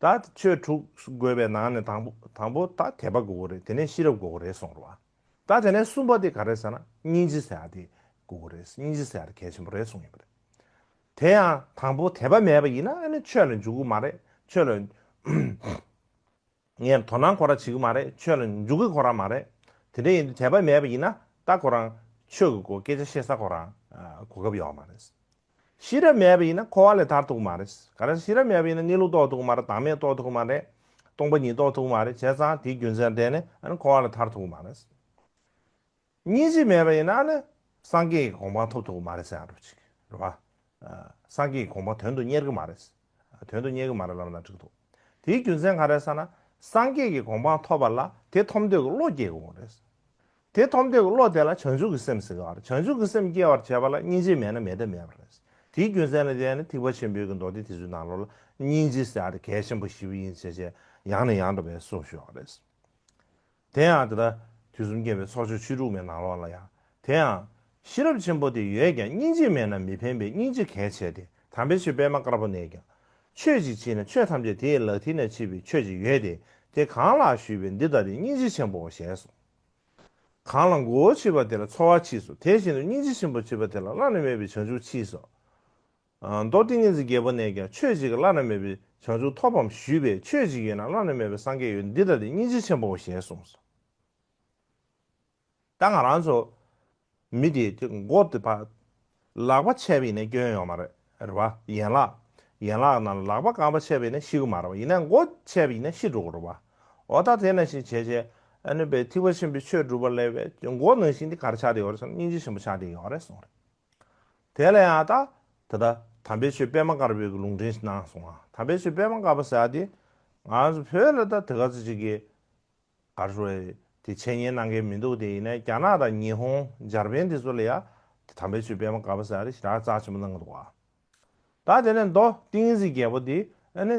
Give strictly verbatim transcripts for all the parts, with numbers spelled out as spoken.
ད་ཆོས་དྲུག་དགོས་པའི་ནང་ནས་དང་པོ་དང་པོ་ད་དད་པ་དགོས་ཀྱི་རེད། དེ་ནས་ཤེས་རབ་དགོས་ཀྱི་རེད་གསུངས་རེད་བ། ད་དེ་ནས་གསུམ་པ་དེ་ག་རེ་ཟེར་ན་སྙིང་རྗེ་ཟེར་ཡ་དེ་དགོས་ཀྱི་རེད། སྙིང་རྗེ་ཟེར་ཡ་དེ་གལ་ཆེན་པོ་རེད་གསུངས་ཡོད་པ་རེད། དེ་ཡང་དང་པོ་དད་པ་མེད་པ་ཡིན་ན་ཨ་ནི་ཆོས་ལ་འཇུག་གི་མ་རེད། ཆོས་ལ་ངས་དོ་སྣང་ཁོ་ར་བྱེད་ཀྱི་མ་རེད། ཆོས་ལ་འཇུག་གི་ཁོ་ར་མ་རེད། དེ་འདྲ་ཡིན་དུས་དད་པ་མེད་པ་ཡིན་ན་ད་ཁོ་རང་ཆོས་ཀྱི་སྐོར་སྐད་ཆ་བཤད་ས་ཁོ་རང་གོ་སྐབས་ཡོད་མ་རེད། ཤེས་རབ་མེད་པ་ཡིན་ན་འཁོར་བ་ལས་ཐར་ཐུབ་ཀྱི་མ་རེད། ག་རེ་ཤེས་རབ་མེད་པ་ཡིན་ན་གནས་ལུགས་རྟོགས་ཐུབ་ཀྱི་མ་རེད། བདག་མེད་རྟོགས་ཐུབ་ཀྱི་མ་རེད། སྟོང་པ་ཉིད་རྟོགས་ཐུབ་ཀྱི་མ་རེད། བྱས་ཙང་དེའི་རྒྱུ་མཚན་བརྟེན་ནས་ཨ་ནི་འཁོར་བ་ལས་ཐར་ཐུབ་ཀྱི་མ་རེད། སྙིང་རྗེ་མེད་པ་ཡིན་ན་ཨ་ནི་སངས་རྒྱས་ཀྱི་གོ་འཕང་ཐོབ་ཐུབ་ཀྱི་མ་རེད་ཟེར་ཡ་འདྲ་པོ་ཅིག་རེད་བ། སངས་རྒྱས་ཀྱི་གོ་འཕང་དོན་དུ་གཉེར་གྱི་མ་རེད། དོན་དུ་གཉེར་གྱི་མ་རེད་ལབ་ན་འགྲིག་འདུག་དེའི་རྒྱུ་མཚན་ག་རེ་ཟེར་ན། སངས་རྒྱས་ཀྱི་གོ་འཕང་ཐོབ་པ་ལ་དེ་ཐོབ་འདོད་ཀྱི་བློ་སྐྱེ་དགོས་རེད། དེ་ཐོབ་འདོད་ཀྱི་བློ་དེ་ལ་བྱང་ཆུབ་ཀྱི་སེམས་ཟེར་གྱི་ཡོད་རེད། བྱང་ཆུབ་ཀྱི་སེམས་སྐྱེ་བར་བྱེད་པ་ལ་སྙིང་རྗེ་མེད་ན་མེད་ཐབས་མེད་པ་རེད། དེའི་རྒྱུ་མཚན་ལ་བརྟེན་ནས་ཐེག་པ་ཆེན་པོའི་གི་མདོ་སྡེ་དེ་ཚོའི་ནང་ལོགས་ལ་སྙིང་རྗེ་ཟེར་ཡ་དེ་གལ་ཆེན་པོ་ཞེ་པོ་ཡིན་ཟེར་བྱས་ཡང་ནས་ཡང་དུ་བས་གསུངས་བཞག་པ་རེད། དེ་ཡང་དེ་ལྟར་དུས་གསུམ་མཁྱེན་པའི་ཚོགས་མཆོག་བཅུ་དྲུག་མའི་ནང་ལོགས་ལ་ཡང་། དེ་ཡང་ཤེས་རབ་ཆེན་པོ་དེ་ཡོད་ཀྱང་སྙིང་རྗེ་མེད་ན་མི་ཕན་པས། སྙིང་རྗེ་གལ་ཆེ་སྟེ། དམ་པའི་ཆོས་པདྨ་དཀར་པོ་ནས་ཀྱང་། ཆོས་ཅིག་མཆིས་ན་ཆོས་ཐམས་ཅད་དེ་ཡི་ལག་མཐིལ་ན་མཆིས་པའི་ཆོས་ཅིག་ཡོད་དེ། དེ་གང་ལགས་ཞུས་པས་འདི་ལྟ་སྟེ་སྙིང་རྗེ་ཆེན་པོའོ་ཞེས་གསུངས། གང་ལ་མགོ་བོ་མཆིས་པ་དེ་ལ་ཚོར་བ་མཆིས་སོ། དེ་བཞིན་དུ་སྙིང་རྗེ་ཆེན་པོ་མཆིས་པ་དེ་ལ་བླ་ན་མེད་པའི་བྱང་ཆུབ་མཆིས་སོ། མདོ་ཏིང་ངེ་འཛིན་རྒྱལ་པོ་ནས་ཀྱང་ཆོས་ཅིག་གིས་བླ་ན་མེད་པའི་བྱང་ཆུབ་ཐོབ་བམ་ཞུས་པས། ཆོས་ཅིག་ཡོད་ན་བླ་ན་མེད་པའི་སངས་རྒྱས་ཡོད། འདི་ལྟ་སྟེ་སྙིང་རྗེ་ཆེན་པོའོ་ཞེས་གསུངས་སོ། ད་ང་རང་ཚོ་མི་དེ་དེ་མགོ་དེ་ཕར་ལག་པ་ཆད་པ་ཡིན་ན་སྐྱོན་ཡོད་མ་རེད། རེད་བ། ཡན་ལག་ཡན་ལག་ནང་ལ་ལག་པ་རྐང་པ་ཆད་པ་ཡིན་ན་ཤི་གི་མ་རེད་བ། ཡིན་ན་མགོ་ཆད་པ་ཡིན་ན་ཤི་འགྲོ་གི་རེད་བ། འོ་ད་དེ་ནང་བཞིན་བྱས་བྱས་ཨ་ནི་པའི་ཐེག་པ་ཆེན་པོའི་ཆོས་སྒྲུབ་པ་ལས་པའི་མགོ་ནང་བཞིན་དེ་ག་རེ་ཆགས་བསྡད་ཡོད་རེད་ཟེར་ན་སྙིང་རྗེ་ཆེན་པོ་ཆགས་བསྡད་ཡོད་རེད་གསུངས་རེད། དེ་ལ་ཡང་ད་དེ་ལྟར་དམ་པའི་ཆོས་པདྨ་དཀར་པོའི་གི་ལུང་འདྲེན་གནང་སོང་ང་། དམ་པའི་ཆོས་པདྨ་དཀར་པོ་ཟེར་ཡ་དེ་ང་ཚོ་བོད་ལ་ད་དེ་ག་ཚོད་ཅིག་གི་ག་རེ་ཞུ་དགོས་རེད། དེ་འཆད་ཉན་གནང་མཁན་མི་འདུག་དེ་ཡིན་ན་རྒྱ་ནག་དང་ཉི་ཧོང་འཇར་པན་དེ་ཚོ་ལ་ཡ་དེ་དམ་པའི་ཆོས་པདྨ་དཀར་པོ་ཟེར་ཡ་དེ་ཞེ་དྲག་རྩ་ཆེན་པོ་གནང་གི་འདུག་བ། ད་དེ་ནས་མདོ་ཏིང་འཛིན་རྒྱལ་པོ་དེ་ཨ་ནི་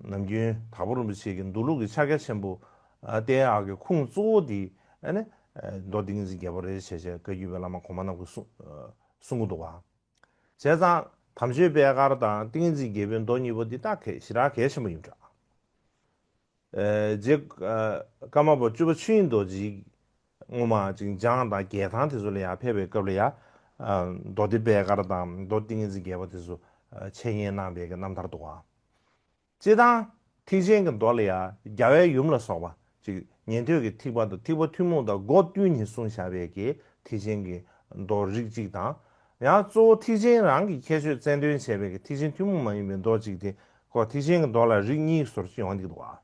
ནམ་རྒྱུན་དྭགས་པོ་རིན་པོ་ཆེ་གི་མདོ་ལུགས་ཀྱི་ཕྱག་རྒྱ་ཆེན་པོ་ཨ་བསྟན་ཡག་གི་ཁུངས་གཙོ་བོ་དེ་ཨ་ནི་མདོ་ཏིང་འཛིན་རྒྱལ་པོ་རེད་བྱས་བྱས་བཀའ་བརྒྱུད་པའི་བླ་མ་གོང་མ་རྣམས་ཀྱིས་གསུང་གསུང་གི་འདུག་བ། བྱས་ཙང་དམ་ཆོས་པད་དཀར་དང་ཏིང་འཛིན་རྒྱལ་པོའི་མདོ་གཉིས་པོ་འདི་ད་གལ་ཞེ་དྲག་གལ་ཆེན་པོ་ཡིན་འདྲ། རྗེ་ཀརྨ་པ་བཅུ་པ་ཆོས་དབྱིངས་རྡོ་རྗེ་སྔོན་མ་ཅིག་འཇང་དང་རྒྱལ་ཐང་དེ་ཚོ་ལ་ཡང་ཕེབས་པའི་སྐབས་ལ་ཡང་མདོ་སྡེ་པད་དཀར་དང་མདོ་ཏིང་འཛིན་རྒྱལ་པོ་དེ་ཚོ་འཆད་ཉན་གནང་བའི་གི་རྣམ་ཐར་འདུག་བ། སྤྱིར་བཏང་ཐེག་ཆེན་གྱི་མདོ་ལ་ཡང་རྒྱལ་བའི་ཡུམ་ལ་སོགས་པ་ཅིག་ཉན་ཐོས་ཀྱི་ཐེག་པ་དང་ཐེག་པ་ཐུན་མོང་དང་སྒོ་བསྟུན་ནས་གསུངས་བཞག་པའི་གི་ཐེག་ཆེན་གྱི་མདོ་རིགས་གཅིག་དང་། ཡང་གཙོ་བོ་ཐེག་ཆེན་རང་གི་ཁྱད་ཆོས་རྩལ་འདོན་བྱས་པའི་གི་ཐེག་ཆེན་ཐུན་མོང་མ་ཡིན་པའི་མདོ་གཅིག་དེ་ཁོ་ཐེག་ཆེན་གྱི་མདོ་ལ་རིགས་གཉིས་ཟུར་ཅིག་ཡོང་གི་འདུག་བ།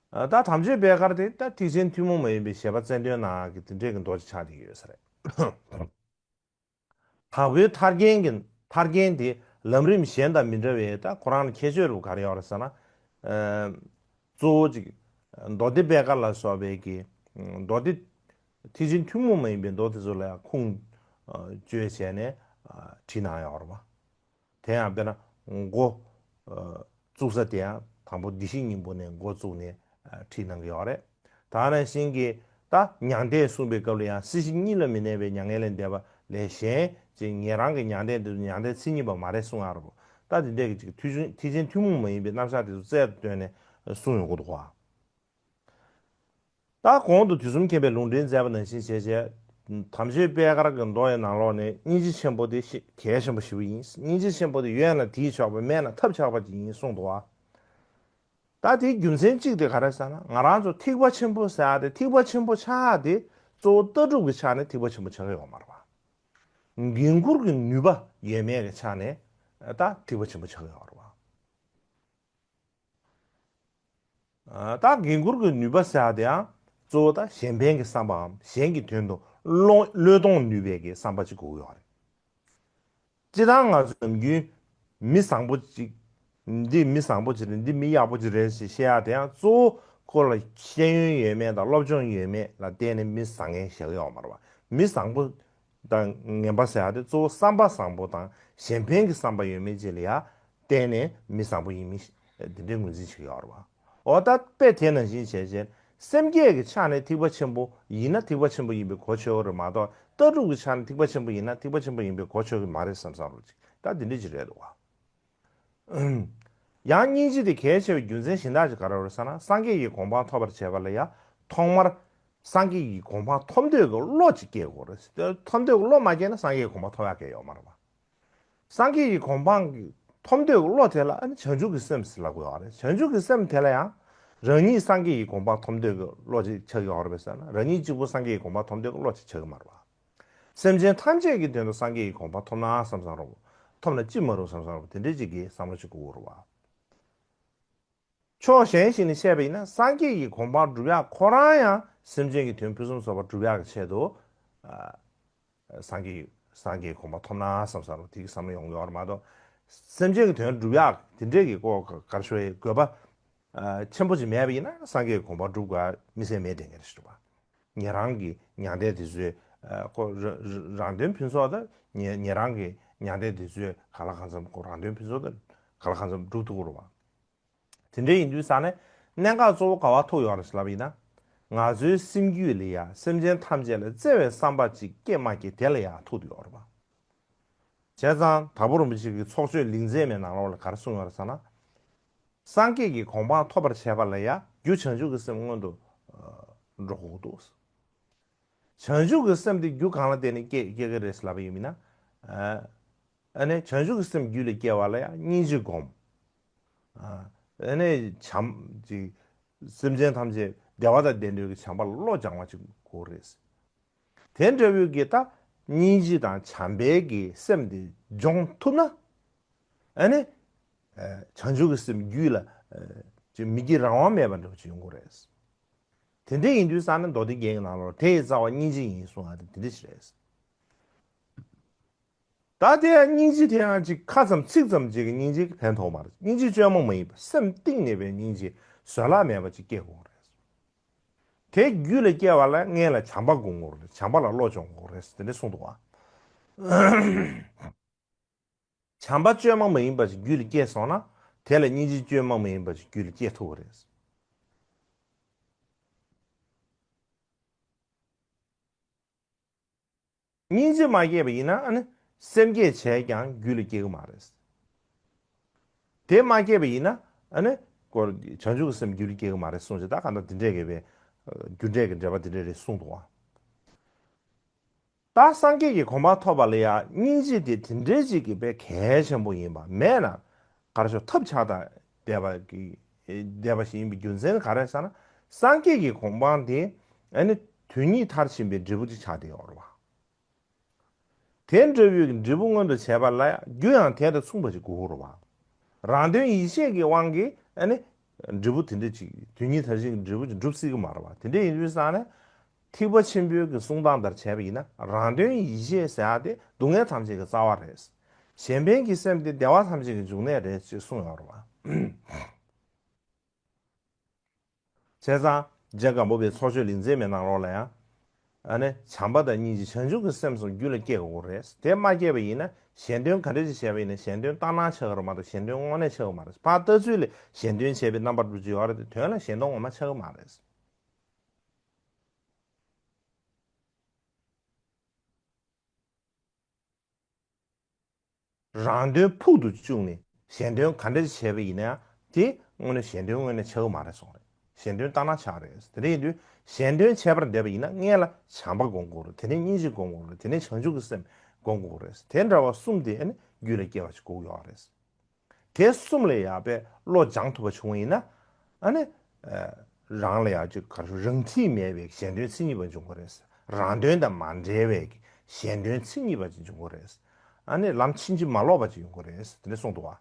ད་དམ་ཆོས་པད་དཀར་དེ་ད་ཐེག་ཆེན་ཐུན་མོང་མ་ཡིན་པའི་བཞེད་པ་རྩལ་འདོན་ནང་གི་དེ་འདྲས་ཀྱི་མདོ་ཅིག་ཆགས་བསྡད་ཡོད་ས་རེད། དྭགས་པོའི་ཐར་རྒྱན་གྱི་ཐར་རྒྱན་དེ་ལམ་རིམ་གཞན་དང་མི་འདྲ་བའི་ད་ཁོ་རང་ལ་ཁྱད་ཆོས་རུ་ག་རེ་ཡོད་རེད་ཟེར་ན། གཙོ་བོ་གཅིག་མདོ་སྡེ་པད་དཀར་ལ་སོགས་པའི་གི་མདོ་སྡེ་ཐེག་ཆེན་ཐུན་མོང་མ་ཡིན་པའི་མདོ་དེ་ཚོ་ལ་ཡང་ཁུངས་བཅོལ་བྱས་ནས་བྲིས་གནང་ཡོད་རེད་བ། དེ་ཡང་དཔེར་ན་མགོ་བཙུགས་ས་དེ་ཡང་དང་པོ་བདེ་གཤེགས་སྙིང་པོ་ནས་འགོ་བཙུགས་ནས་བྲིས་གནང་གི་ཡོད་རེད། ད་ནང་བཞིན་གྱི་ད་མྱང་འདས་གསུངས་པའི་སྐབས་ལ་ཡང་སྲིད་ཞི་གཉིད་ལ་མི་གནས་པའི་མྱ་ངན་ལས་འདས་པ་ལས་གཞན་ཅིག་ཉན་རང་གི་མྱང་འདས་འདི་མྱང་འདས་མཚན་ཉིད་པ་མ་རེད་གསུང་ཡག་རེད་པོ། ད་འདི་འདྲས་ཀྱི་ཅིག་ཐེག་ཆེན་ཐེག་ཆེན་ཐུན་མོང་མ་ཡིན་པའི་རྣམ་གཞག་དེ་ཚོ་རྩལ་དུ་བཏོན་ནས་གསུངས་ཡོང་གི་འདུག་བ། ད་གོང་དུ་དུས་གསུམ་མཁྱེན་པའི་ལུང་འདྲེན་མཛད་པ་ནང་བཞིན་བྱས་བྱས། དམ་ཆོས་པད་དཀར་གྱི་མདོ་ཡི་ནང་ལོགས་ནས་སྙིང་རྗེ་ཆེན་པོ་དེ་ཤི་གལ་ཆེན་པོ་ཞེ་པོ་ཡིན། སྙིང་རྗེ་ཆེན་པོ་དེ་ཡོད་ན་དེས་ཆོག་པ་མེད་ན་ཐབས་ཆག་པ་ཅིག་ཡིན་གསུངས་འདུག་བ། ད་དེའི་རྒྱུ་མཚན་གཅིག་དེ་ག་རེ་ཟེར་ན་ང་རང་ཚོ་ཐེག་པ་ཆེན་པོ་ཟེར་ཡག་དེ་ཐེག་པ་ཆེན་པོ་ཆགས་ཡག་དེ་གཙོ་བོ་ལྟ་གྲུབ་ཀྱི་ཆ་ནས་ཐེག་པ་ཆེན་པོ་ཆགས་ཀྱི་ཡོད་མ་རེད་བ། འགན་འཁུར་གྱི་ནུས་པ་ཡོད་མེད་ཀྱི་ཆ་ནས་ད་ཐེག་པ་ཆེན་པོ་ཆགས་ཀྱི་ཡོད་རེད་བ། ད་འགན་འཁུར་གྱི་ནུས་པ་ཟེར་ཡག་དེའང་གཙོ་བོ་ད་གཞན་ཕན་གྱི་བསམ་པའམ་གཞན་གྱི་དོན་དུ་བློ་བློས་གཏོང་ནུས་པའི་གི་བསམ་པ་ཅིག་དགོས་ཀྱི་ཡོད་རེད། སྤྱིར་བཏང་ང་ཚོ་ནམ་རྒྱུན་མི་བཟང་པོ་ཅིག་འདི་མི་བཟང་པོ་ཅིག་རེད། འདི་མི་ཡག་པོ་ཅིག་རེད་ཞེས་བཤད་ཡག་དེའང་གཙོ་བོ་ཁོ་ལ་ཤེས་ཡོན་ཡོད་མེད་དང་སློབ་སྦྱོང་ཡོད་མེད་ལ་བལྟས་ནས་མི་བཟང་ངན་བཞག་ཡོད་མ་རེད་བ། མི་བཟང་པོ་དང་ངན་པ་ཟེར་ཡག་དེ་གཙོ་བོ་བསམ་པ་བཟང་པོ་དང་གཞན་ཕན་གྱི་བསམ་པ་ཡོད་མེད་ཅིག་ལ་ཡ་བལྟས་ནས་མི་བཟང་པོ་ཡིན་མིན་འདི་འདྲའི་ངོས་འཛིན་བྱེད་ཀྱི་ཡོད་རེད་བ། འོ་ད་དཔེ་དེ་ནང་བཞིན་བྱས་བྱས་སེམས་བསྐྱེད་ཀྱི་ཆ་ནས་ཐེག་པ་ཆེན་པོ་ཡིན་ན་ཐེག་པ་ཆེན་པོ་ཡིན་པའི་གོ་ཆོད་ཀྱི་རེད་མ་གཏོགས་ལྟ་གྲུབ་ཀྱི་ཆ་ནས་ཐེག་པ་ཆེན་པོ་ཡིན་ན་ཐེག་པ་ཆེན་པོ་ཡིན་པའི་གོ་ཆོད་ཀྱི་མ་རེད་བསམ་བསམ་རོགས་ཅིག་ད་འདི་འདྲ་ཅིག་རེད་འདུག་བ། ཡང་སྙིང་རྗེ་དེ་གལ་ཆེ་བའི་རྒྱུ་མཚན་གཞན་དག་ཅིག་ག་རེ་རེད་ཟེར་ན། སངས་རྒྱས་ཀྱི་གོ་འཕང་ཐོབ་པར་བྱེད་པ་ལ་ཡང་ཐོག་མར་སངས་རྒྱས་ཀྱི་གོ་འཕང་ཐོབ་འདོད་ཀྱི་བློ་ཅིག་སྐྱེ་དགོས་རེད། ཐོབ་འདོད་ཀྱི་བློ་མ་སྐྱེས་ན་སངས་རྒྱས་ཀྱི་གོ་འཕང་ཐོབ་ཡག་གང་ཡང་ཡོད་མ་རེད་པ། སངས་རྒྱས་ཀྱི་གོ་འཕང་གི་ཐོབ་འདོད་ཀྱི་བློ་དེ་ལ་ཨ་ནི་བྱང་ཆུབ་ཀྱི་སེམས་ཟེར་ལབ་དགོས་པ་རེད། བྱང་ཆུབ་ཀྱི་སེམས་དེ་ལ་ཡང་རང་ཉིད་སངས་རྒྱས་ཀྱི་གོ་འཕང་ཐོབ་འདོད་ཀྱི་བློ་ཅིག་ཆགས་ཀྱི་ཡོད་རེད་པས་ཟེར་ན། རང་ཉིད་གཅིག་པུ་སངས་རྒྱས་ཀྱི་གོ་འཕང་ཐོབ་འདོད་ཀྱི་བློ་ཅིག་ཆགས་ཀྱི་མ་རེད་པ། སེམས་ཅན་ཐམས་ཅད་ཀྱི་དོན་དུ་སངས་རྒྱས་ཀྱི་གོ་འཕང་ཐོབ་ན་བསམ་བསམ་རོགས། ཐོབ་ན་ཅི་མ་རུང་བསམ་བསམ་རོགས། དེ་འདྲའི་ཅིག་གི་བསམ་བློ་ཅིག་དགོས་ཀྱི་རེད་པ། ཕྱོགས་གཞན་ཞིག་ནས་བཤད་པ་ཡིན་ན། སངས་རྒྱས་ཀྱི་གོ་འཕང་སྒྲུབ་ཡག་ཁོ་རང་ཡང་སེམས་ཅན་གྱི་དོན་ཕུན་སུམ་ཚོགས་པ་སྒྲུབ་ཡག་གི་ཆེད་དུ། ཨ། སངས་རྒྱས་སངས་རྒྱས་ཀྱི་གོ་འཕང་ཐོབ་ན་བསམ་བསམ་རོགས། དེ་གི་བསམ་བློ་ཡོང་གི་ཡོད་རེད་མ་གཏོགས། སེམས་ཅན་གྱི་དོན་སྒྲུབ་ཡག་དེ་འདྲས་ཀྱི་ཀོ་ག་རེ་ཞུ་དགོས་པ་ཨ་ཆེན་པོ་ཅིག་མེད་པ་ཡིན་ན། སངས་རྒྱས་ཀྱི་གོ་འཕང་སྒྲུབ་དགོས་དམིགས་བསལ་མེད་དྲན་གྱི་རེད་ཞུ་བ། ཉན་རང་གི་མྱང་འདས་དེ་ཚོའི་ཨ་ཁོ་ར་ར་རང་དོན་ཕུན་ཚོགས་དང་ཉན་ཉན་རང་གི་མྱང་འདས་དེ་ཚོའི་གང་ལ་གང་འཚམ་ཁོ་རང་དོན་ཕུན་ཚོགས་དང་གང་ལ་གང་འཚམ་སྒྲུབ་ཐུབ་ཀྱི་རེད་བ། དེ་འདྲ་ཡིན་དུས་ས་ནས་གནད་འགག་གཙོ་བོ་ག་བ་ཐུག་ཡོད་རེད་ལབ་ཡིན་ན། ང་ཚོའི་སེམས་རྒྱུད་ལ་ཡ་སེམས་ཅན་ཐམས་ཅད་ལ་བརྩེ་བའི་བསམ་པ་ཅིག་སྐྱེ་མ་སྐྱེ་དེ་ལ་ཡ་ཐུག་ཡོད་རེད་བ། བྱས་ཙང་དྭགས་པོ་རིན་པོ་ཆེ་གི་ཚོགས་ཆོས་ལེགས་མཛེས་མའི་ནང་ལོགས་ལ་ག་རེ་གསུངས་ཡོད་རེད་ཟེར་ན། སངས་རྒྱས་ཀྱི་གོ་འཕང་ཐོབ་པར་བྱེད་པ་ལ་ཡ་རྒྱུ་བྱང་ཆུབ་ཀྱི་སེམས་སྔོན་དུ་འགྲོ་དགོས་འདུག། བྱང་ཆུབ་ཀྱི་སེམས་དེ་རྒྱུ་གང་ལ་བརྟེན་ནས་སྐྱེ་སྐྱེ་གི་རེད་ལབ་པ་ཡིན་ན། ཨ་ནི་བྱང་ཆུབ་ཀྱི་སེམས་རྒྱུད་ལ་སྐྱེ་བ་ལ་ཡང་སྙིང་རྗེ་སྒོམ། ཨ་ནི་བྱམས་ཅིག་སེམས་ཅན་ཐམས་ཅད་བདེ་བ་དང་ལྡན་འདོད་ཀྱི་བྱམས་པ་ལ་བློ་སྦྱང་བ་ཅིག་དགོས་རེད། དེ་འདྲ་བོའི་གི་ད་སྙིང་རྗེ་དང་བྱམས་པའི་གི་སེམས་དེ་སྦྱོང་ཐུབ་ན། ཨ་ནི་བྱང་ཆུབ་ཀྱི་སེམས་རྒྱུད་ལ་ཅིག་མི་སྐྱེ་རང་དབང་མེད་པ་འདྲ་བོ་ཅིག་ཡོང་གི་རེད། དེ་འདྲ་ཡིན་དུས་ཙང་ནི་མདོ་སྡེ་རྒྱན་གྱི་ནང་ལོགས་དེ་ཡི་རྩ་བ་སྙིང་རྗེ་ཡིན་གསུང་ཡ་དེ་དེ་འདྲ་ཞིག་རེད། ད་དེ་ཡང་སྙིང་རྗེ་དེ་ཡང་ཅིག་ཁ་ཙམ་ཚིག་ཙམ་ཅིག་གི་སྙིང་རྗེ་གི་ཕན་ཐོགས་མ་རེད། སྙིང་རྗེ་བཅོས་མ་མ་ཡིན་པ་སེམས་གཏིང་ནས་པའི་སྙིང་རྗེ་བཟོད་གླགས་མེད་པ་ཅིག་སྐྱེ་དགོས་རེད། དེ་རྒྱུད་ལ་སྐྱེ་བ་ལ་སྔོན་ལ་བྱམས་པ་སྒོམ་དགོས་རེད། བྱམས་པ་ལ་བློ་སྦྱོང་དགོས་རེད་དེ་འདྲ་གསུངས་འདུག་བ། བྱམས་པ་བཅོས་མ་མ་ཡིན་པ་ཞིག་རྒྱུད་ལ་སྐྱེས་སོང་ན། དེ་ལ་སྙིང་རྗེ་བཅོས་མ་མ་ཡིན་པ་ཞིག་རྒྱུད་ལ་སྐྱེ་ཐུབ་པ་རེད། སྙིང་རྗེ་མ་སྐྱེས་པ་ཡིན་ན་ཨ་ནི་སེམས་བསྐྱེད་བྱས་ཀྱང་རྒྱུད་ལ་སྐྱེ་གི་མ་རེད། དེ་མ་སྐྱེས་པ་ཡིན་ན་ཨ་ནི་ཀོ་བྱང་ཆུབ་ཀྱི་སེམས་རྒྱུད་ལ་སྐྱེ་གི་མ་རེད་གསུངས་ཅིག་ད་ག་འདྲ་དེ་འདྲས་ཀྱི་བའི་རྒྱུ་འབྲས་ཀྱི་འབྲེལ་བ་དེ་འདྲས་རེད་གསུངས་འདུག་བ། ད་སངས་རྒྱས་ཀྱི་གོ་འཕང་ཐོབ་པ་ལ་ཡང་སྙིང་རྗེ་དེ་དེ་འདྲའི་ཅིག་གི་དཔེ་གལ་ཆེན་པོ་ཡིན་པ་མེད་ན། ག་རེ་ཞུ་ཐབས་ཆག་དང་བསྡད་པ་གི་བསྡད་པ་ཞིག་ཡིན་པའི་རྒྱུ་མཚན་ག་རེ་ཟེར་ན། སངས་རྒྱས་ཀྱི་གོ་འཕང་དེ་ཨ་ནི་དུས་གཉིས་མཐར་ཕྱིན་པའི་འབྲས་བུ་ཅིག་ཆགས་བསྡད་ཡོད་རེད་བ། དེ་འདྲ་བོའི་འབྲས་བུ་མངོན་དུ་བྱས་པ་ལ་རྒྱུ་ཡང་དེ་དང་མཚུངས་པ་ཞིག་དགོས་རེད་བ། རང་དོན་ཡིད་བྱེད་ཀྱི་དབང་གིས་ཨ་ནི་འབྲས་བུ་དེ་འདྲ་ཅིག་དུས་གཉིས་མཐར་ཕྱིན་གྱི་འབྲས་བུ་ཅིག་འགྲུབ་སྲིད་ཀྱི་མ་རེད་བ། དེ་འདྲ་ཡིན་དུས་ཙང་ནས་ཐེག་པ་ཆེན་པོའི་གི་གསུང་སྟངས་ལྟར་བྱས་པ་ཡིན་ན། རང་དོན་ཡིད་བྱེད་ཟེར་ཡ་དེ་སྡུག་བསྔལ་ཐམས་ཅད་ཀྱི་རྩ་བ་རེད། གཞན་ཕན་གྱི་སེམས་དེ་བདེ་བ་ཐམས་ཅད་ཀྱི་འབྱུང་གནས་རེད་ཅེས་གསུངས་ཡོད་རེད་བ། བྱས་ཙང་རྗེ་སྒམ་པོ་པའི་ཚོགས་ཆོས་ལེགས་མཛེས་མའི་ནང་ལོགས་ལ་ཡང་། ཨ་ནི་བྱམས་པ་དང་སྙིང་རྗེ་བྱང་ཆུབ་ཀྱི་སེམས་སོགས་རྒྱུད་ལ་སྐྱེ་དགོས་རེད། དེ་མ་སྐྱེས་པ་ཡིན་ན་གཞན་དོན་ག་འདྲ་ཞིག་བྱས་པ་ཡིན་ན་གཞན་དོན་ལྟར་སྣང་ཆགས་ཀྱི་རེད་མ་གཏོགས་གཞན་དོན་དངོས་གནས་ཆགས་ཀྱི་མ་རེད། ཕར་ལྟ་ཚུལ་ལ་གཞན་དོན་བྱས་པའི་རྣམ་པ་འདྲ་ཅིག་ཡོད་རེད་དེ་དོན་ལ་གཞན་དོན་ངོ་མ་ཆགས་ཀྱི་མ་རེད། རང་དོན་ཕུག་ཏུ་བཅུག་ནས་གཞན་དོན་ག་འདྲ་བྱས་པ་ཡིན་ན་ཡང་དེ་དངོས་གནས་གཞན་དོན་དངོས་གནས་ཆགས་ཀྱི་མ་རེད་གསུངས་རེད། གཞན་དོན་ལྟར་སྣང་ཆགས་རེད། དེ་འདྲ་ཡིན་དུས་གཞན་དོན་བྱས་པར་འདོད་པ་ཡིན་ན་སྔོན་ལ་བྱམས་པ་སྒོམ་དགོས་རེད། དེ་ནས་སྙིང་རྗེ་སྒོམ་དགོས་རེད། དེ་ནས་བྱང་ཆུབ་ཀྱི་སེམས་སྒོམ་དགོས་རེད། དེ་འདྲ་བ་གསུམ་དེ་ཨ་ནི་རྒྱུད་ལ་སྐྱེ་བ་ཞིག་དགོས་ཡོད་རེད། དེ་གསུམ་ལ་ཡག་པའི་བློ་སྦྱང་ཐུབ་པ་བྱུང་བ་ཡིན་ན། ཨ་ནི། རང་ལ་ཡག་ཅིག་ག་རེ་ཞུ་རང་འཁྲིས་མེད་པའི་གཞན་དོན་མཚན་ཉིད་པ་འབྱུང་གི་རེད། རང་དོན་དང་མ་འབྲེལ་བའི་གཞན་དོན་མཚན་ཉིད་པ་ཅིག་འབྱུང་གི་རེད། ཨ་ནི་ལམ་ཕྱིན་ཅི་མ་ལོག་པ་ཅིག་ཡོང་གི་རེད་དེ་འདྲ་གསུངས་འདུག་བ།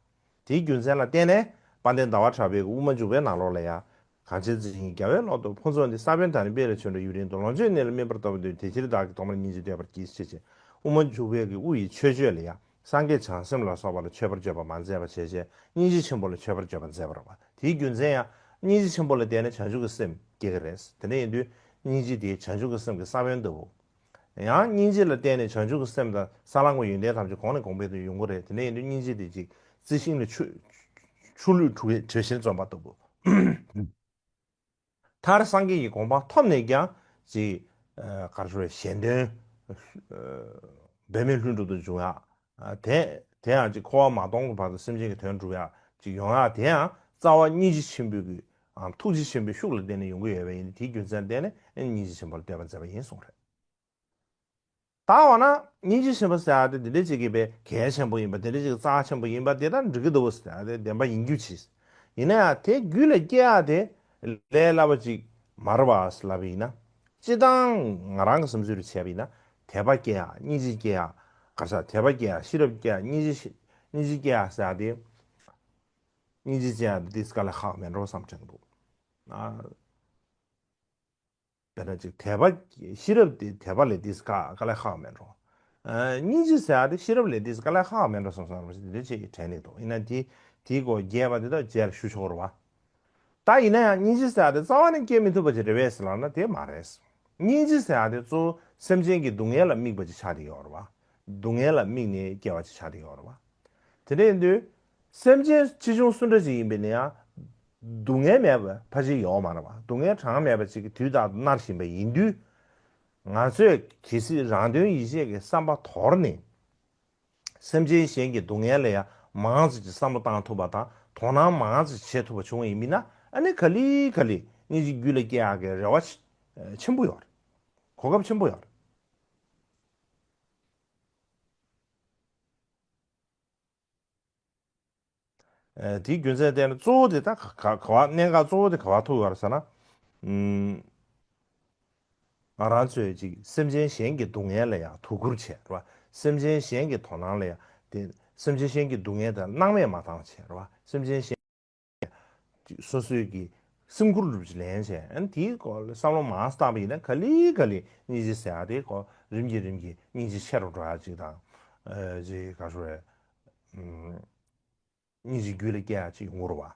དེའི་རྒྱུ་མཚན་ལ་བརྟེན་ནས་དཔལ་ལྡན་ཟླ་བ་གྲགས་པའི་དབུ་མ་འཇུག་པའི་ནང་ལོགས་ལ་ཡང་། གང་ཕྱིར་རྩི་ཤིང་རྒྱ་བའི་ལོག་ཏུ། ཕུན་ཚོགས་འདི་ས་བོན་དང་ནི་སྤེལ་ལ་བྱོན་འགྲོ་ཡུན་རིང་དུ། ལོངས་སྤྱོད་གནས་ལ་སྨིན་པར་སྟོབས་ལྡན། དེ་ཕྱིར་བདག་གིས་ཐོག་མར་སྙིང་རྗེ་བསྟོད་པར་བགྱི། ཞེས་བྱས། དབུ་མ་འཇུག་པའི་གི་དབུ་ཡི་མཆོད་བརྗོད་ལ་ཡང་། སངས་རྒྱས་བྱང་སེམས་ལ་སོགས་པ་ལ་མཆོད་པར་བརྗོད་པ་མ་མཛད་པ་བྱས་བྱས། སྙིང་རྗེ་ཆེན་པོ་ལ་མཆོད་པར་བརྗོད་པ་མཛད་པ་རེད་བ། དེའི་རྒྱུ་མཚན་ཡང་། སྙིང་རྗེ་ཆེན་པོ་ལ་བརྟེན་ནས་བྱང་ཆུབ་ཀྱི་སེམས་སྐྱེ་གི་རེད། དེ་འདྲ་ཡིན་དུས་སྙིང་རྗེ་དེ་བྱང་ཆུབ་ཀྱི་སེམས་ཀྱི་ས་བོན་ལྟ་བུ། ཡང་སྙིང་རྗེ་ལ་བརྟེན་ནས་བྱང་ཆུབ་ཀྱི་སེམས་དང་ས་བླང་གི་ཡོན་ཏན་ཐམས་ཅད་གོང་ནས་གོང་འཕེལ་དུ་ཡོང་གི་རེད། དེ་འདྲ་ཡིན་དུས་སྙིང་རྗེ་དེ་ཅིག་རྩི་ཤིང་ལ་ཆུ་ཆུ་ལུད་དྲོད་དྲོད་གཤེར་འཛོམས་པ་ལྟ་བུ། མཐར་སངས་རྒྱས་ཀྱི་གོ་འཕང་ཐོབ་ནས་ཀྱང་ཅིག་ཨ་ག་རེ་ཞུ་རེད། གཞན་དོན་ཨ་འབད་མེད་ལྷུན་གྲུབ་ཏུ་འབྱུང་ཡག་ཨ་དེ་དེ་ཡང་ཅིག་འཁོར་བ་མ་སྟོངས་ཀྱི་བར་དུ་སེམས་ཅན་གྱི་དོན་སྒྲུབ་ཡག་ཅིག་ཡོང་ཡག་དེ་ཡང་རྩ་བ་སྙིང་རྗེ་ཆེན་པོའི་གི་ཨམ་ཐུགས་རྗེ་ཆེན་པོའི་ཤུགས་ལ་བརྟེན་ནས་ཡོང་གི་ཡོད་པ་ཡིན། དེའི་རྒྱུ་མཚན་བརྟེན་ནས་སྙིང་རྗེ་ཆེན་པོ་ལ་བསྟོད་པ་མཛད་པ་ཡིན་གསུངས་རེད། ད་འོ་ན་སྙིང་རྗེ་ཆེན་པོ་ཟེར་ཡག་དེ་འདི་འདྲ་ཅིག་གི་པའི་གལ་ཆེན་པོ་ཡིན་པ། འདི་འདྲ་ཅིག་རྩ་ཆེན་པོ་ཡིན་པ་དེ་དང་འགྲིག་གི་འདུག་ཟེར་ཡག་དེ་བདེན་པ་ཡིན་རྒྱུ་ཅིག་ཡིན་ན་ཡང་། དེ་རྒྱུད་ལ་སྐྱེ་ཡག་དེ་ལས་སླ་པོ་ཅིག་མ་རེད་པ་ལབ་པ་ཡིན་ན། སྤྱིར་བཏང་ང་རང་གི་བསམ་ཚུལ་ལ་བྱས་པ་ཡིན་ན། དད་པ་སྐྱེ་ཡག་སྙིང་རྗེ་སྐྱེ་ཡག་ག་ས་དད་པ་སྐྱེ་ཡག་ཤེས་རབ་སྐྱེ་ཡག་སྙིང་རྗེ་ཤེས་སྙིང་རྗེ་སྐྱེ་ཡག་ཟེར་ཡག་དེ། སྙིང་རྗེ་སྐྱེ་ཡག་དེ་དཀའ་ལས་ཁག་མེད་འགྲོ་བསམ་དྲན་གྱི་འདུག་ཨ། དཔེར་ན་ཅིག་དད་པ་ཤེས་རབ་དེ་དད་པ་ལས་དེ་དཀའ་དཀའ་ལས་ཁག་མེད་འགྲོ། ཨ། སྙིང་རྗེ་ཟེར་ཡག་དེ་ཤེས་རབ་ལས་དེ་དཀའ་ལས་ཁག་མེད་འགྲོ་བསམ་བསམ་རེད་པ། དེ་འདྲ་ཅིག་དྲན་གྱི་འདུག་ཡིན་ན་དེ་དེའི་སྐོར་རྒྱས་པ་དེ་དག་རྗེས་ལ་ཞུ་ཆོག་རེད་པ། ད་ཡིན་ན་ཡང་སྙིང་རྗེ་ཟེར་ཡག་དེ་རྩ་བ་ནས་སྐྱེ་མི་ཐུབ་པ་ཅིག་རེད་པས་ཟེར་ལབ་ན་དེ་མ་རེད། སྙིང་རྗེ་ཟེར་ཡག་དེ་གཙོ་བོ་སེམས་ཅན་གྱི་སྡུག་བསྔལ་ལ་དམིགས་པ་ཅིག་ཆགས་བསྡད་ཡོད་རེད་པ། སྡུག་བསྔལ་ལ་དམིགས་ནས་སྐྱེ་བ་ཅིག་ཆགས་བསྡད་ཡོད་རེད་པ། དེ་འདྲ་ཡིན་དུས། སེམས་ཅན་ཆེ་ཆུང་སུ་འདྲ་ཅིག་ཡིན་པ་ཡིན་ན་ཡང་། སྡུག་བསྔལ་མེད་པ་ཕལ་ཆེར་ཡོད་མ་རེད་པ། སྡུག་བསྔལ་གྲངས་མེད་པ་ཅིག་གིས་དུས་རྟག་ཏུ་མནར་བཞིན་པ་ཡིན་དུས། ང་ཚོས་གལ་སྲིད་རང་དོན་ཡིད་བྱེད་ཀྱི་བསམ་པ་དོར་ནས། སེམས་ཅན་གཞན་གྱི་སྡུག་བསྔལ་ལ་ཡང་མང་ཙམ་ཅིག་བསམ་བློ་བཏང་ཐུབ་པ་དང་དོ་སྣང་མང་ཙམ་བྱེད་ཐུབ་པ་བྱུང་བ་ཡིན་པ་ཡིན་ན། ཨ་ནི་ག་ལེ་ག་ལེ་སྙིང་རྗེ་རྒྱུད་ལ་སྐྱེ་ཡག་གི་རེ་བ་ཆེ་ཆེན་པོ་ཡོད་རེད། གོ་སྐབས་ཆེན་པོ་ཡོད་རེད། ཨ། དེའི་རྒྱུ་མཚན་བརྟེན་ནས་གཙོ་བོ་དེ་ད་ག་ག་ག་བ་གནད་འགག་གཙོ་བོ་དེ་ག་བ་ཐུག་ཡོད་རེད་ཟེར་ན། ཨུམ། ང་རང་ཚོས་ཅིག་སེམས་ཅན་གཞན་གྱི་སྡུག་བསྔལ་ལ་ཡང་དོ་ཁུར་བྱས་རེད་པ། སེམས་ཅན་གཞན་གྱི་དོ་སྣང་ལ་ཡང་དེ། སེམས་ཅན་གཞན་གྱི་སྡུག་བསྔལ་དེ་སྣང་མེད་མ་བཏང་བྱས་རེད་པ། སེམས་ཅན་གཞན་ཅིག་སོ་སོའི་གི་སེམས་ཁུར་སྒྲུབ་ཅིག་ལེན་བྱས། ཨ་ནི་དེའི་སྐོར་ལ་བསམ་བློ་མང་ཙམ་བཏང་པ་ཡིན་ན། ག་ལེ་ག་ལེ་སྙིང་རྗེ་ཟེར་ཡག་དེ་སྐོར་རིམ་གྱིས་རིམ་གྱིས་སྙིང་རྗེ་ཆེ་རུ་འགྲོ་ཡག་ཅིག་དང་། ཨ། ཅིག་ག་རེ་ཟེར། ཨུམ། སྙིང་རྗེ་རྒྱུད་ལ་སྐྱེ་ཡག་ཅིག་ཡོང་གི་རེད་པ།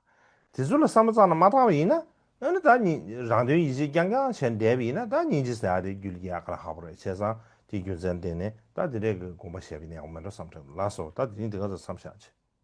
དེ་ཚོ་ལ་བསམ་བློ་རྩ་ནས་མ་བཏང་བ་ཡིན་ན། ཨ་ནི་ད་སྙིང་རང་དོན་ཡིད་བྱེད་རྐྱང་རྐྱང་བྱས་བསྡད་པ་ཡིན་ན། ད་སྙིང་རྗེ་ཟེར་ཡག་དེ་རྒྱུད་ལ་སྐྱེ་ཡག་དཀའ་ལས་ཁག་པོ་རེད། བྱས་ཙང་དེའི་རྒྱུ་མཚན་བརྟེན་ནས་ད་དེ་འདྲའི་གི་དགོངས་པ་བཞེས་པ་ཡིན་ན་ཡག་པོ་མེད་འགྲོ་བསམ་དྲན་འདུག་ལགས་སོ། ད་དེ་རིང་འདི་ག་ཚོད་མཚམས་བཞག་བྱས།